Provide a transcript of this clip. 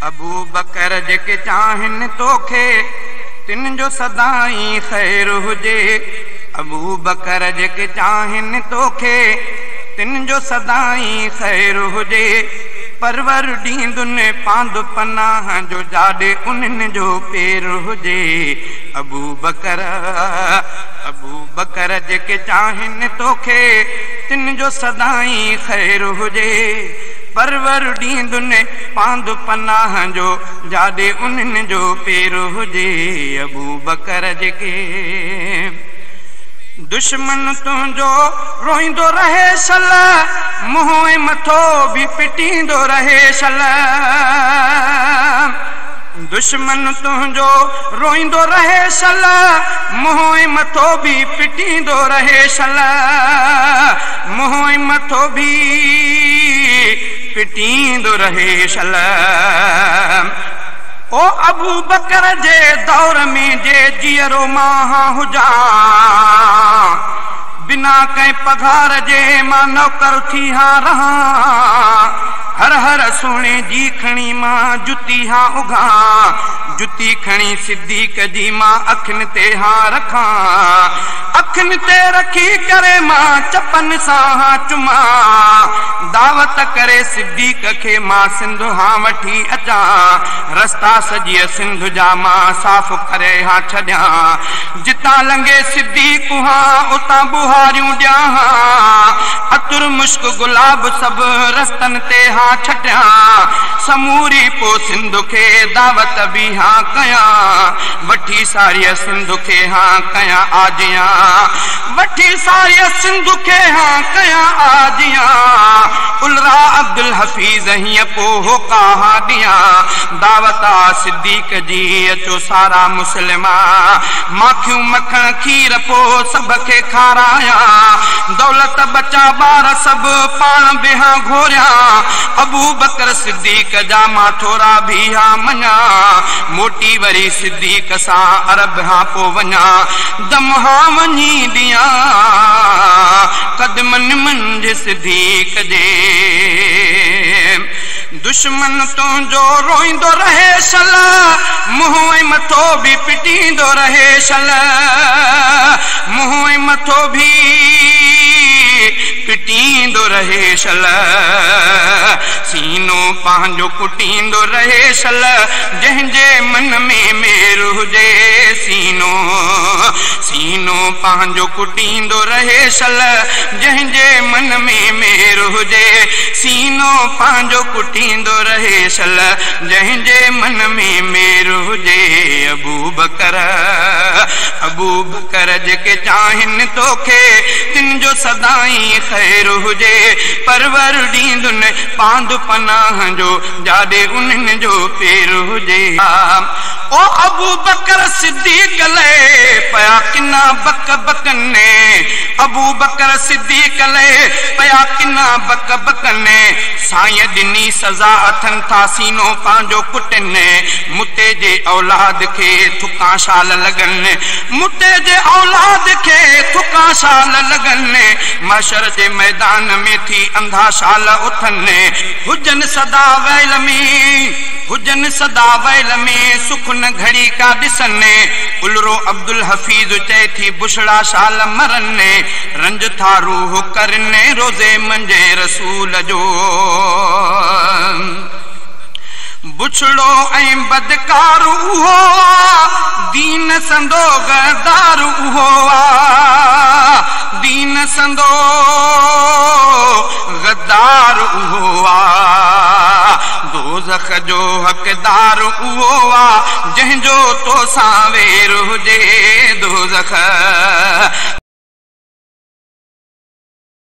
अबू बकर जेके चाहिनि तोखे तिन जो सदाई ख़ैर हुजे। अबू बकर जेके चाहिनि तोखे तिन जो सदाई ख़ैर हुजे। परवर ॾींदुनि पांद पनाह जो जाॾे उन्हनि जो पेर हुजे। अबू बकर जेके चाहिनि तोखे तिन जो सदाई ख़ैर हुजे। परवर ॾींदुनि पांद पनाह जो जाॾे उन्हनि जो पेर हुजे। अबू बकर जेके दुश्मन तुंहिंजो रोईंदो रहे शल, मुंहुं ऐं मथो बि पिटींदो रहे शल। दुश्मन तुंहिंजो रोईंदो रहे शल, मुंहुं ऐं मथो बि पिटींदो रहे शल। मुंहुं ऐं मथो बि पिटींदो रहे शल। ओ अबू बकर जे दौर में जे जीअरो मां हुजां, बिना कंहिं पघार जे मां नौकर थी हा रहां। हर हर सुहिणे जी खणी मां जुती हा उघां, जुती खणी सिद्दीक़ जी मां अखियुनि ते हा रखां। अखियुनि ते रखी करे मां चपन सां हा चुमां। दावत करे सिद्दीक़ खे मां सिंध हा वठी अचां। रस्ता सॼीअ सिंध जा मां साफ़ करे हा छॾियां। जितां लंघे सिद्दीक़ हा उतां बुहारियूं ॾियां। अतुर मुश्क गुलाब सभु रस्तनि ते हा छटियां। समूरी पोइ सिंध खे दावत बि हा कयां। वठी सारीअ सिंध खे हा कयां आजियां। वठी सारीअ सिंध खे हा कयां आजियां। उलरा अब्दुल हफ़ीज़ हीअं पोइ होका हा ॾियां। दावत आ सिद्दीक़ जी अचो सारा मुस्लिमा। माखियूं मखण खीर पोइ सभ खे खारायां। दौलत बचा ॿार सभु पाण बि हा घोरियां। अबू बकर सिद्दीक़ जा मां थोरा बि हा मञा। मोटी वरी सिद्दीक़ सां अरब हा पोइ वञा। दम हा वञी ॾियां कदमनि मंझि सिद्दीक़ जे। दुश्मन तुंहिंजो रोईंदो रहे शल, मुंहुं ऐं मथो बि पिटींदो रहे शल। मुंहुं ऐं मथो बि पिटींदो रहे शल। सीनो पंहिंजो कुटींदो रहे शल, जंहिंजे मन में मेर हुजे। सीनो सीनो पंहिंजो कुटींदो रहे शल, जंहिंजे मन में मेर हुजे। सीनो पंहिंजो कुटींदो रहे शल, जंहिंजे मन में मेर हुजे। अबू बकर जेके चाहिनि तोखे तिन जो सदाई ख़ैर हुजे। परवर ॾींदुनि पांद पनाह जो जाॾे उन्हनि जो पेर हुजे। ओ अबू बकर सिद्दीक़ लाइ पिया किना बक बकने। अबू बकर सिद्दीक़ लाइ पिया किना बक बकने। साईं ॾिनी सज़ा अथनि था सीनो पंहिंजो कुटनि। मुते जे औलाद खे थुका शाल लॻनि। मुते जे औलाद खे थुका शाल लॻनि। महशर जे मैदान में थी अंधा शाल उथनि। हुजनि सदा वैल में, हुजनि सदा वैल में, सुख न घड़ी का ॾिसनि। उलरो अब्दुल हफ़ीज़ चए थी बुछड़ा शाल मरनि। रंज था रूह करनि रोज़े मंझे रसूल जो। बुछड़ो ऐं बदकार उहो आ, दीन संदो गदार उहो आ। दीन संदो गद्दार उहो आ। दोज़ख जो हक़दार उहो आ, जंहिंजो तोसां वेर हुजे। दोज़ख।